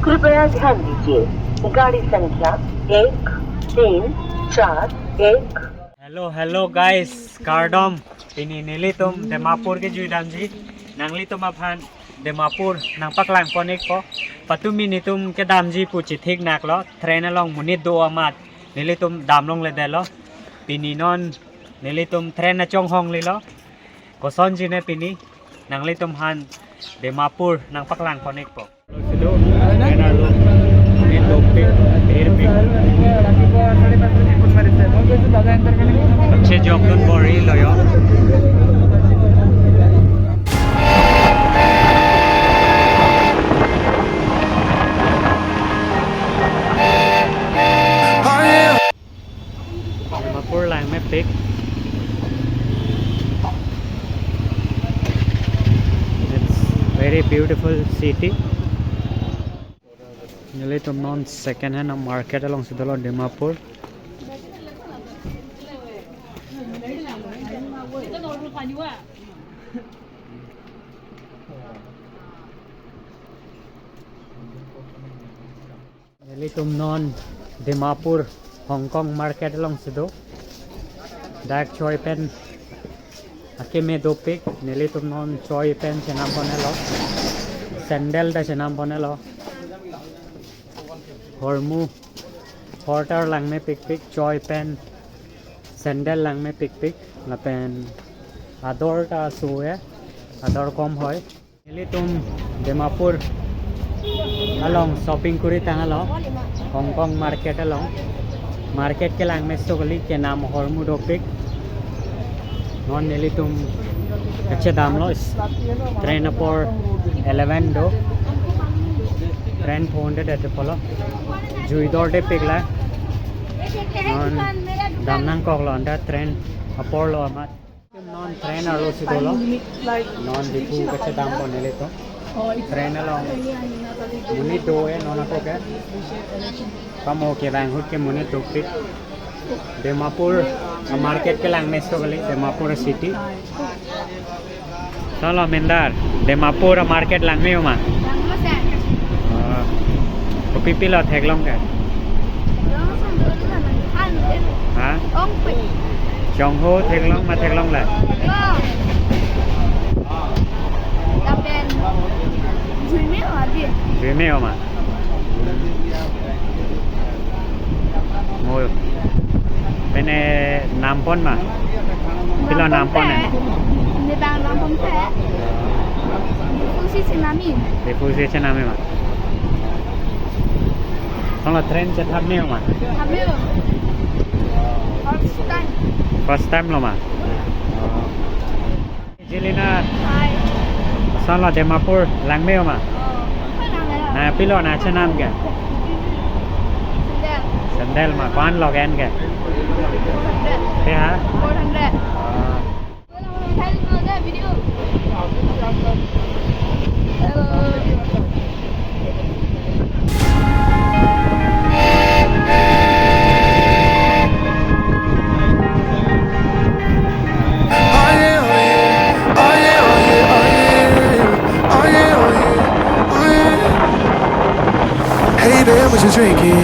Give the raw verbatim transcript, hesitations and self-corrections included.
कृपया ध्यान दीजिए, गाड़ी संख्या एक तीन चार एक। Hello, hello guys, kardom. Pini nelitum Dimapur kejui damji, nanglitum aphan Dimapur nangpaklang pon-ikpo. Patumi nelitum kedamji pu chethik naklo, train along monit do amat nelitum dam longledetlo. Pini non nelitum train achonghonglelo. Kosonji ne pini, nanglitum aphan Dimapur nangpaklang pon-ikpo. Sido, train arlo, monit dopik, bhir pik. Achhe jokdun bor-ilo yo. Dimapur langmepik. It's very beautiful city. Nelitum non second hand market alongsi dolo Dimapur. Nelitum non Dimapur Hong Kong market alongsi do. Dak choi pen akeme dopik, nelitum non choi pen chenam pon-iklo. Sandal ta chenam pon-iklo. Hormu, hortar langmepikpik, choi pen sandal langmepikpik, lapen ador ta so-e, ador kom hoi. Nelitum Dimapur along shopping kuri tanglo, Hong Kong market along. Market kelang meso kali, kenam hormu dopik. Non nelitum kachedamlo, train apor eleven do. Train phone de dete polo. Jui dordepiklo. Non dam nangkoklo, anta train aporlo amat. Non train arlosi dolo. Non Diphu kachedam pon nelitum. Train along monit do-e non ako ke. Pamo kevang ahut ke monit dopik. Dimapur market kelang meso kali, Dimapur city. Kosonlo mendar, Dimapur market langme ma? Langme sir. Oh. Kopipilo theklong ke? Theklong sandal dun han, han, han. Ha? Ong pe. Chongho theklong ma theklong la? Yo. Lapen juime ma di. Juime ma? Mo. Pine nam pon ma? Pilo nam pon-e? Ne bang nam pon the. Diphu si chenam-i. Diphu si chenam-i ma? Kosonlo train chethap ne ma? Thap ne. First time. First time lo ma? Jelina. Hi. Kosonlo Dimapur langme ma? Oh, langme. Na pilo na chenam ke? Sandal. Sandal ma, ko-an lo ke-en ke? Four hundred. Pe ha? Four hundred. Ah. Hello. Hey there, what you drinking?